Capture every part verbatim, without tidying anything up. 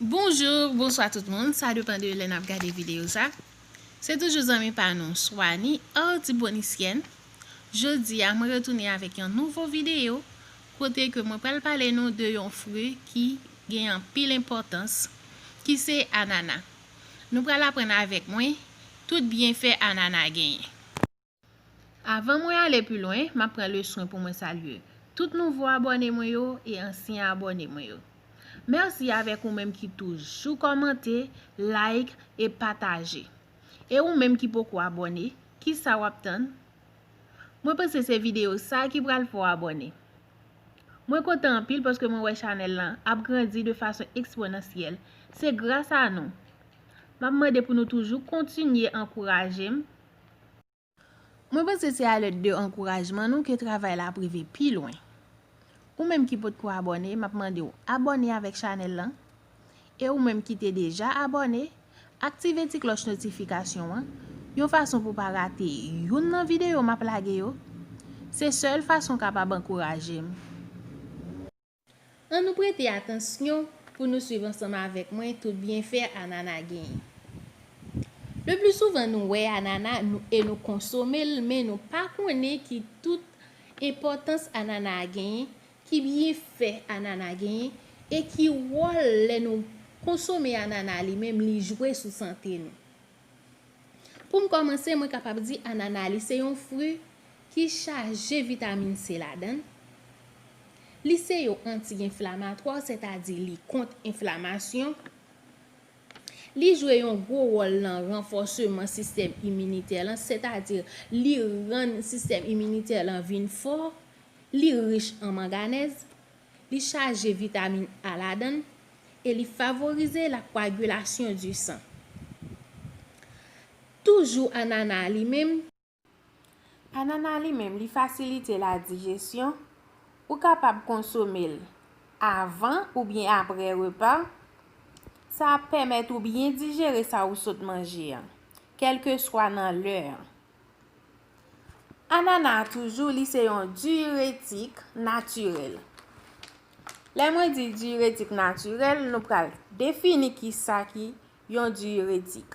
Bonjou, bonswa tout moun, sa depann de lè n ap gade videyo sa. Se toujou zanmi pa nou, Swani, Artibonisyèn. Jodi a, mwen retounen avèk yon nouvo videyo, kote ke mwen pral pale nou de yon fwi ki gen anpil enpòtans, ki se anana. Nou pral aprann avèk mwen tout byenfè anana genyen. Avan mwen ale pi lwen, m ap pran le swen pou mwen salye tout nouvo abòne mwen yo e ansyen abòne mwen yo. Mèsi avèk ou menm ki toujou kòmante, like e pataje. E ou menm ki poko abòne, kisa w ap tann? Mwen panse se videyo sa ki pral fè w abòne. Mwen kontan anpil paske mwen wè chanèl lan ap grandi de fason eksponansyèl. Se gras a nou. M ap mande pou nou toujou kontinye ankouraje m. Mwen panse se a lèd de ankourajman nou ke travay la ap rive pi lwen. Ou menm ki potko abòne, m ap mande w abòne avèk chanèl lan. E ou menm ki te deja abòne, aktive ti klòch notifikasyon an, yon fason pou w pa rate youn nan videyo m ap lage yo. Se sèl fason w kapab ankouraje m. Ann nou prete atansyon pou nou swiv ansanm avèk mwen tout byenfè anana genyen. Le pli souvan nou wè anana nou, e nou konsome l, men nou pa konnen ki tout enpòtans anana a genyen, ki byenfè anana genyen, e ki wòl lè nou konsome anana li menm li jwe sou sante nou. Pou m kòmanse, mwen kapab di anana li se yon fwi ki chaje vitamin C ladan l. Li se yon anti-enflamatwa, sètadi li kont enflamasyon. Li jwe yon gwo wòl nan ranfòseman sistèm iminitè lan, sètadi li rann sistèm iminitè lan vin fò. Li rich an manganèz, li chaje vitamin A ladan l e li favorize la coagulation du sang. Toujou anana li menm. Anana li menm, li fasilite ladijesyon. Ou kapab konsome l avan oubyen apre repa. Sa ap pèmèt ou byen dijere sa ou sot manje an, kèlkeswa nan lè an. Anana a toujou, li se yon diiretik natirèl. Lè mwen di diiretik natirèl, nou pral defini kisa ki yon diiretik.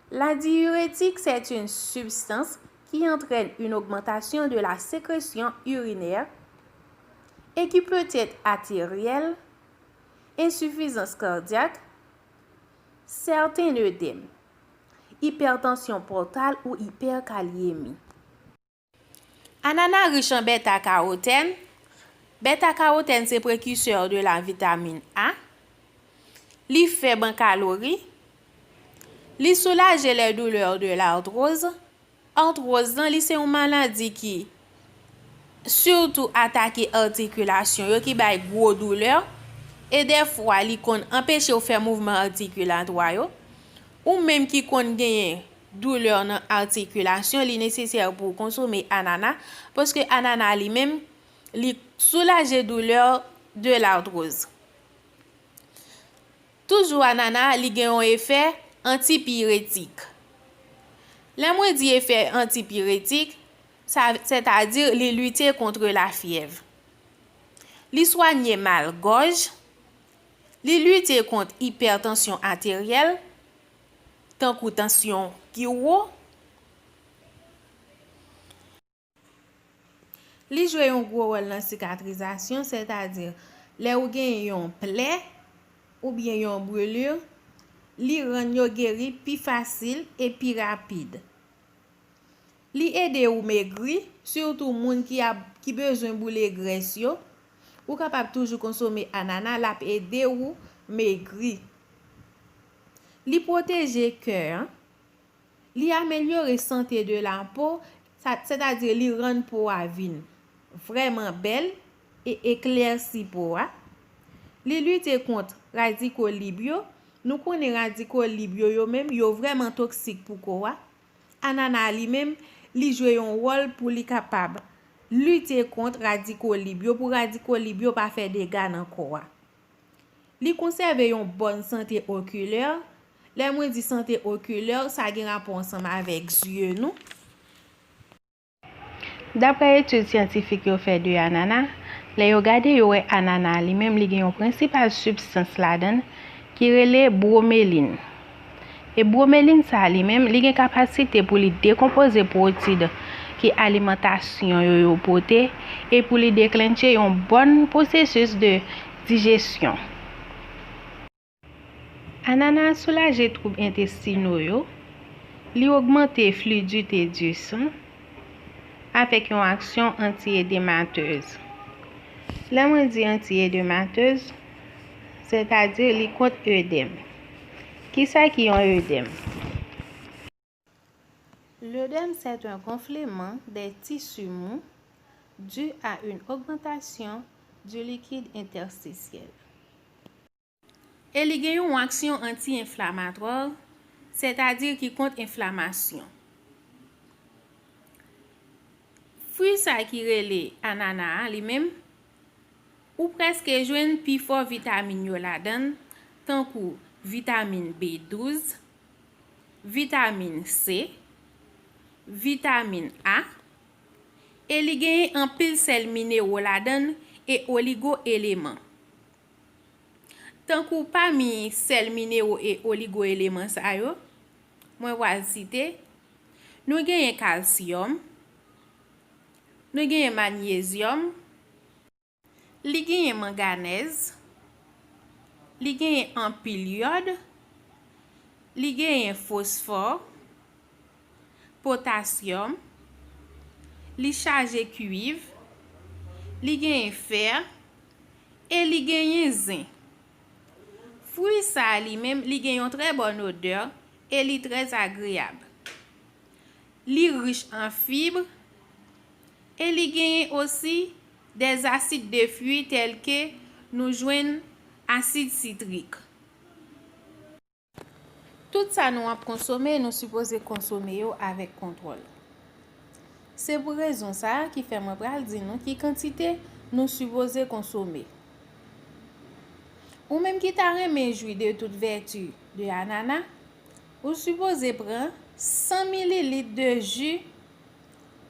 La diurétique, c'est une substance qui entraîne une augmentation de la sécrétion urinaire et qui peut être artérielle, insuffisance cardiaque, certains œdèmes, hypertension portale ou hyperkaliémie. Anana rich an bèta karotèn. Bèta karotèn se prekisè de la vitamin A. Li fèb an kalori. Li soulaje les douleurs de l'arthrose. Artwoz lan, li se yon maladi ki sitou atake atikilasyon yo, ki bay gwo doulè, e dèfwa li konn anpeche w fè mouvman atikilatwa yo. Ou menm ki konn genyen doulè nan atikilasyon, li nesesè pou w konsome anana, paske anana li menm, li soulaje doulè de l'arthrose. Toujou anana, li gen yon efè antipiretik. Lè mwen di efè antipiretik, sa, sètadi li lite kont lafyèv. Li swanye mal gòj. Li lite kont ipètansyon ateryèl, tankou tansyon ki wo. Li jwe yon gwo wòl nan sikatrizasyon, sètadi lè ou gen yon plè oubyen yon brili, li rann yo geri pi fasil e pi rapid. Li ede ou megri, sitou moun ki ap, ki bezwen boule grès yo. Ou kapab toujou konsome anana, l ap ede ou megri. Li pwoteje kè an. Li amelyore sante de la po, sa, sètadi li rann po a vin vrèman bèl e eklèsi po a. Li lite kont radiko lib yo. Nou konnen radiko lib yo, yo menm, yo vrèman toksik pou kò a. Anana li menm, li jwe yon wòl pou li kapab lite kont radiko lib yo, pou radiko lib yo pa fè dega nan kò a. Li konsève yon bòn sante okilè. Lè mwen di sante okilè, sa gen rapò ansanm avèk zye nou. Daprè etid syantifik yo fè de anana, Lè yo gade, yo wè anana a li menm, li gen yon prensipal sibstans ladan l ki rele bromelin. E bromelin sa a li menm, li gen kapasite pou li dekonpoze pwotid ke alimantasyon yo, yo pote, e pou li deklanche yon bòn pwosesis de dijesyon. Anana a soulaje twoub entestino yo, li ogmante fluidite di san avèk yon aksyon anti-edematez. Lè mwen di anti-edematez, sètadi li kont edèm. Kisa ki yon edèm? L'œdème, c'est un gonflement des tissus mous dû à une augmentation du liquide interstitiel. E li gen yon aksyon anti-enflamatwa, sètadi ki kont enflamasyon. Fwi sa ki rele anana a, li menm, ou prèske jwenn pifò vitamin yo ladan l, tankou vitamin B douz, vitamin C, vitamin A, e li genyen anpil sèl minero ladan l e oligo-eleman. Tankou pami sèl minero e oligo-eleman sa yo, mwen pral site, nou genyen kalsyòm, nou genyen manyezyòm, li genyen manganèz, li genyen anpil yòd, li genyen fosfò, potasyòm, li chaje kuiv, li genyen fè, e li genyen zen. Fwi sa a li menm, li gen yon trè bòn odè e li trè agreyab. Li rich an fib e li genyen osi des acides de fruits tels que nou jwenn asid sitrik. Tout sa nou ap konsome, nou sipoze konsome yo avèk kontwòl. Se pou rezon sa a ki fè mwen pral di nou ki kantite nou sipoze konsome. Ou menm ki ta renmen jwi de tout vèti de anana, ou sipoze pran san mililit de ji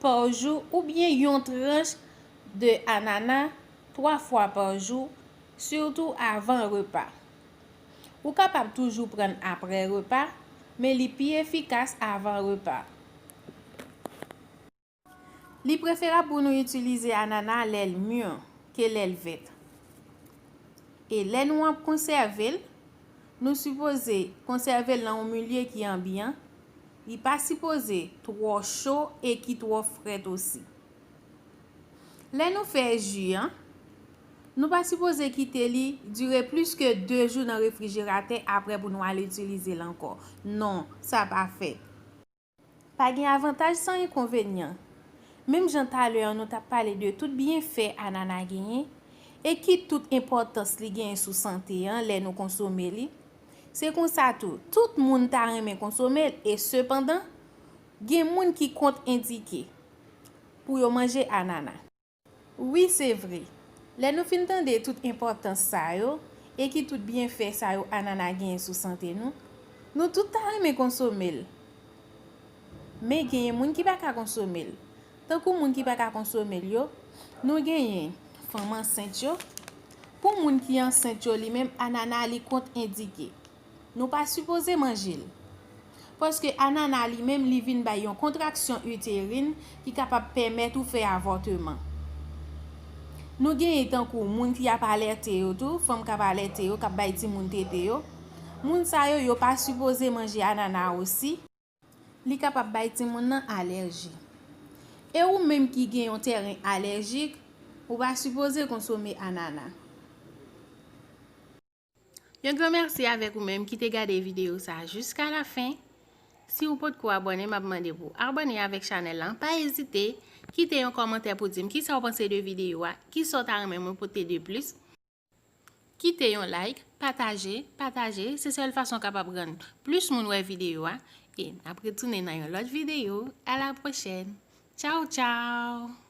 pa jou oubyen yon tranch de anana twa fwa pa jou, sitou avan repa. Ou kapab toujou pran l apre repa, men li pi efikas avan repa. Li preferab pou nou itilize anana lè l mi ke lè l vèt. E lè nou ap konsève l, nou sipoze konsève l nan yon milye ki anbyan. Li pa sipoze twò cho e ki twò frèt osi. Lè nou fè ji an, nou pa sipoze kite li dire plis ke de jou nan refrijeratè apre pou nou al itilize l ankò. Non, sa pa fèt. Pa gen avantaj san enkonvenyan. Menm jan talè an nou t ap pale de tout byenfè anana genyen, e ki tout enpòtans li genyen sou sante an lè nou konsome li, se konsa tou, tout moun ta renmen konsome l, e sepandan, gen moun ki kont-endike pou yo manje anana. Wi, se vre. Lè nou fin tande tout enpòtans sa yo, e ki tout byenfè sa yo anana genyen sou sante nou, nou tout ta renmen konsome l. Men genyen moun ki pa ka konsome l. Tankou moun ki pa ka konsome l yo, nou genyen fanm ansent yo. Pou moun ki ansent yo, li menm, anana li kont-endike. Nou pa sipoze manje l. Paske anana li menm, li vin bay yon kontraksyon iterin ki kapab pèmèt ou fè avòteman. Nou genyen tankou moun ki ap alète yo tou, fanm k ap alète yo, k ap bay timoun tete yo. Moun sa yo, yo pa sipoze manje anana osi. Li kapab bay timoun nan alèji. E ou menm ki gen yon tèren alèjik, ou pa sipoze konsome anana. Yon gran mèsi avèk ou menm ki te gade videyo sa a jiska la fen. Si ou potko abòne, m ap mande pou w abòne avèk chanèl lan. Pa ezite kite yon kòmantè pou di m kisa w panse de videyo a, kisa w ta renmen mwen pote de plis. Kite yon like, pataje, pataje, se sèl fason w kapab rann plis moun wè videyo a. E n ap retounen nan yon lòt videyo. A la pwochèn. Tchaw, tchaw!